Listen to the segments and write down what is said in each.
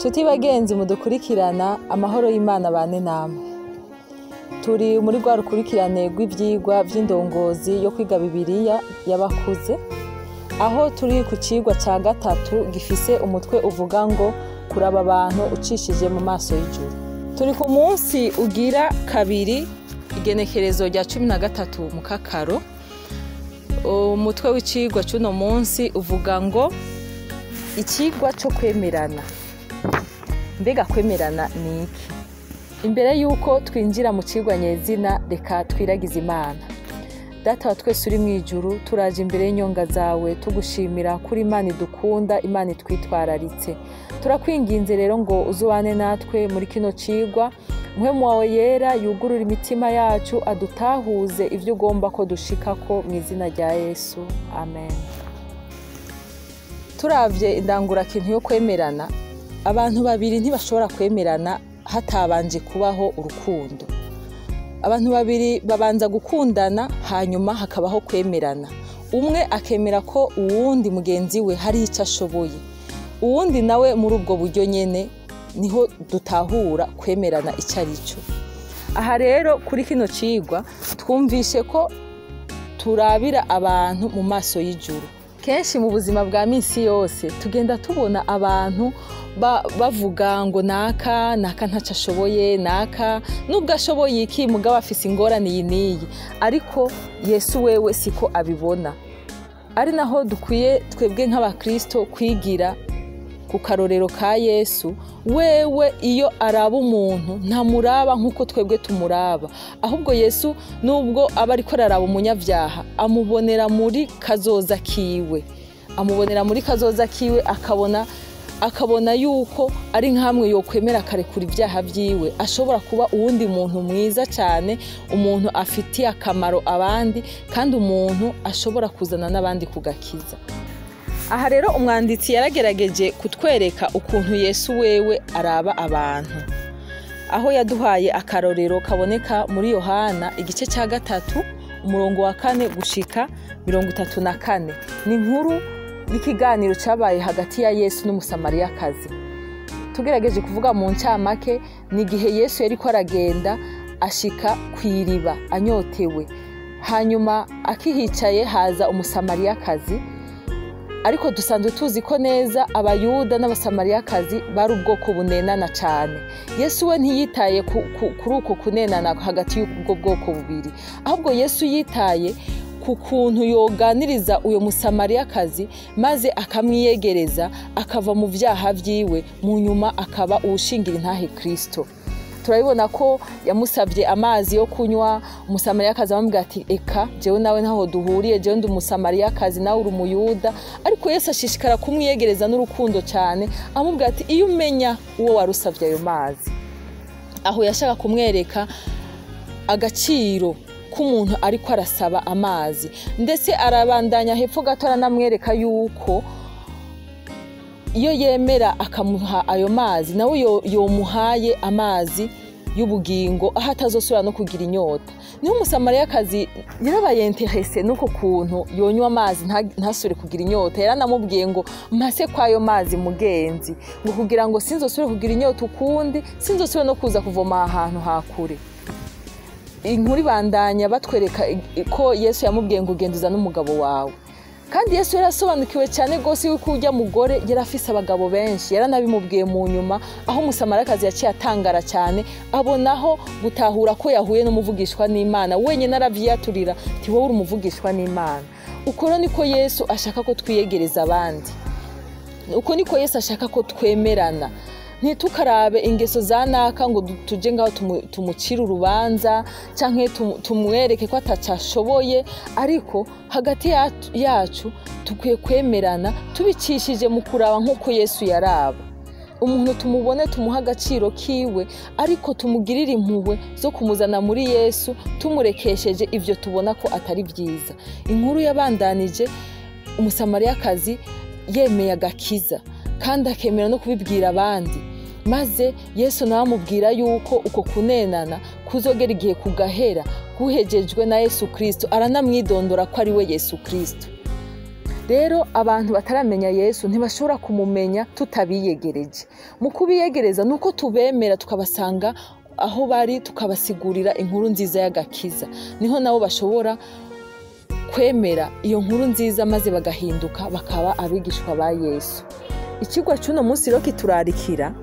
Nshuti bagenzi mudukurikirana, amahoro y'Imana bane namwe. Turi muri rwa rukurikirane rw'ivyigwa vy'indongozi yo kwiga Bibiliya y'abakuze, aho turi ku cigwa ca gatatu gifise umutwe uvuga ngo kuraba abantu ucishije mu maso y'ijuru. Turi ku munsi ugira kabiri, igenekerezo rya 13 mu Kakaro. Umutwe w'icigwa c'uno munsi uvuga ngo icigwa co kwemerana. Mbega kwemerana ni iki? Imbere y'uko twinjira mu cigwa nyezina, reka twiragize Imana. Data wa twese uri mw'ijuru, turaje imbere y'inyonga zawe tugushimira kuri Imana idukunda, Imana itwitwararitse. Turakwinginze rero ngo uzubane natwe muri kino cigwa, Mpwemu wawe yera yugurura imitima yacu, adutahuze ivyo ugomba ko dushikako, mu izina rya Yesu, amen. Turavye indangurakintu yo kwemerana, abantu babiri ntibashobora kwemerana hatabanje kubaho urukundo. Abantu babiri babanza gukundana, hanyuma hakabaho kwemerana. Umwe akemera ko uwundi mugenzi we hari ico ashoboye, uwundi nawe muri ubwo buryo nyene. Niho dutahura kwemerana ico ari cyo. Aha rero kuri kino cigwa twumvishe ko turabira abantu mu maso y'ijuru. Kenshi mu buzima bwa minsi yose tugenda tubona abantu bavuga ngo naka naka ntaco ashoboye, naka nubwo ashoboye iki mugabo afise ingorane iyi n'iyi, ariko Yesu wewe siko abibona. Ari naho dukwiye twebwe nk'abakristo kwigira ku karorero ka Yesu. Wewe iyo araba umuntu ntamuraba nk'uko twebwe tumuraba, ahubwo Yesu nubwo aba ariko araraba umunyabyaha amubonera muri kazoza kiwe, amubonera muri kazoza kiwe, akabona yuko ari nkamwe yokwemera akarekura ibyaha vyiwe, ashobora kuba uwundi muntu mwiza cyane, umuntu afitiye akamaro abandi, kandi umuntu ashobora kuzana n'abandi kugakiza. Aha rero umwanditsi yaragerageje kutwereka ukuntu Yesu wewe araba abantu, aho yaduhaye akarorero kaboneka muri Yohana igice cya 3 umurongo wa 4 gushika 34. Ni inkuru y'ikiganiro cabaye hagati ya Yesu n'Umusamariyakazi. Tugerageje kuvuga mu ncamake, ni igihe Yesu yariko aragenda ashika kw'iriba anyotewe, hanyuma akihicaye haza Umusamariyakazi. Ariko dusanzwe tuzi ko neza Abayuda n'Abasamariyakazi bari ubwoko bunenana cyane. Yesu we ntiyitaye kuri uko kunenana hagati y'ubwo bwoko bubiri, ahubwo Yesu yitaye ku kuntu yoganiriza uyo Musamariyakazi, maze akamwiyegereza akava mu vyaha vyiwe, mu nyuma akaba uwushingira intahe Kristo. Turabibona ko yamusabye amazi yo kunywa, Umusamariyakazi amubwira ati eka jewe nawe ntaho duhuriye, jewe ndi Umusamariyakazi nawe uri Umuyuda. Ariko Yesu ashishikara kumwiyegereza n'urukundo cyane, amubwira ati iyo umenya uwo warusavye ayo mazi. Aho yashaka kumwereka agaciro k'umuntu ariko arasaba amazi, ndetse arabandanya hepfo gato aranamwereka yuko iyo yemera akamuha ayo mazi nawe yomuhaye amazi y'ubugingo, aho atazosubira no kugira inyota. Niho Umusamariyakazi yarabaye interese nuko kuntu yonywa amazi ntasubire kugira inyota. Yaranamubwiye ngo mpase kwayo mazi mugenzi, ngo kugira ngo sinzosubire kugira inyota ukundi, sinzosubire no kuza kuvoma ahantu hakure. Inkuru ibandanya batwereka ko Yesu yamubwiye ngo genda uzane umugabo wawe. Kandi Yesu yarasobanukiwe cyane gose yuko urya mugore yarafise abagabo benshi, yaranabimubwiye mu nyuma, aho Umusamariyakazi yaciye atangara cyane, abonaho gutahura ko yahuye n'umuvugishwa n'Imana. Wenyine aravyiyaturira ati wowe uri umuvugishwa n'Imana. Uko rero niko Yesu ashaka ko twiyegereza abandi, uko niko Yesu ashaka ko twemerana. Ntitukarabe ingeso za naka ngo tuje ngaho tumucire urubanza canke tumwereke ko atacashoboye, ariko hagati yacu tukwiye kwemerana tubicishije mu kuraba nk'uko Yesu yaraba. Umuntu tumubone, tumuha agaciro kiwe, ariko tumugirire impuhwe zo kumuzana muri Yesu, tumurekesheje ivyo tubona ko atari vyiza. Inkuru yabandanije Umusamariyakazi yemeye agakiza, kandi akemera no kubibwira abandi. Maze Yesu nawe amubwira yuko uko kunenana kuzogera igihe kugahera, guhejejwe na Yesu Kristo. Aranamwidondora ko ari we Yesu Kristo. Rero abantu bataramenya Yesu ntibashobora kumumenya tutabiyegereje. Mu kubiyegereza ni uko tubemera, tukabasanga aho bari, tukabasigurira inkuru nziza y'agakiza. Niho nabo bashobora kwemera iyo nkuru nziza maze bagahinduka bakaba abigishwa ba Yesu. Ikigwa cy'uno munsi rero kiturarikira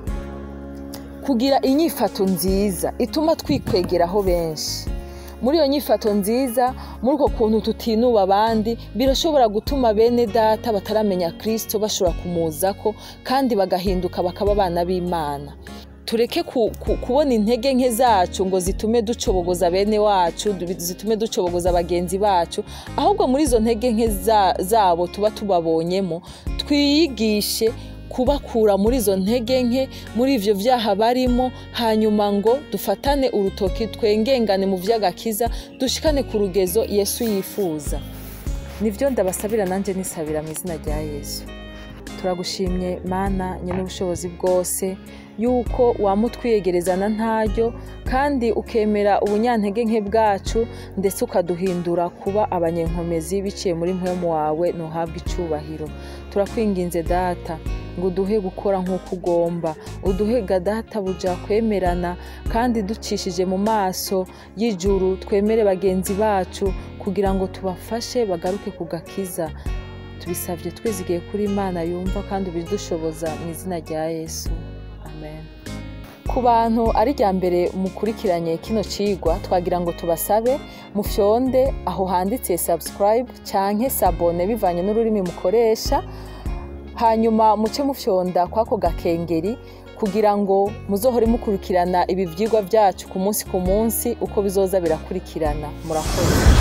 kugira inyifato nziza ituma twikwegeraho benshi. Muri iyo nyifato nziza, muri uko kuntu tutinuba abandi, birashobora gutuma bene data bataramenya Kristo bashobora kumuzako kandi bagahinduka bakaba abana b'Imana. Tureke kubona intege nke zacu ngo zitume ducobogoza bene wacu, zitume ducobogoza bagenzi bacu, ahubwo muri izo ntege nke zabo tuba tubabonyemo, twiyigishe kubakura muri izo ntege nke, muri ivyo vyaha barimo, hanyuma ngo dufatane urutoki, twengengane mu vy'agakiza, dushikane ku rugezo Yesu yifuza. Nivyo ndabasabira nanje nisabira mu izina rya Yesu. Turagushimye Mana nyene ubushobozi bwose, yuko wamutwiyegerezana ntaryo kandi ukemera ubunyantege nke bwacu, ndetse ukaduhindura kuba abanyenkomezi biciye muri mpwemu wawe, ntuhabwe icubahiro. Turakwinginze Data ngo uduhe gukora nk'uko ugomba, uduhe ga Data buja kwemerana kandi ducishije mu maso y'ijuru, twemere bagenzi bacu kugira ngo tubafashe bagaruke ku gakiza. Tubisabye twizigiye kuri Imana yumva kandi ubidushoboza mu izina rya Yesu. Amen. Ku bantu ari rya mbere mukurikiranye kino cigwa, twagira ngo tubasabe mufyonde aho handitse subscribe canke sabone bivanye n'ururimi mukoresha, hanyuma muce mufyonda kwako gakengeri kugira ngo muzohore mukurikirana ibi vyigwa vyacu ku munsi ku munsi uko bizoza birakurikirana. Murakoze.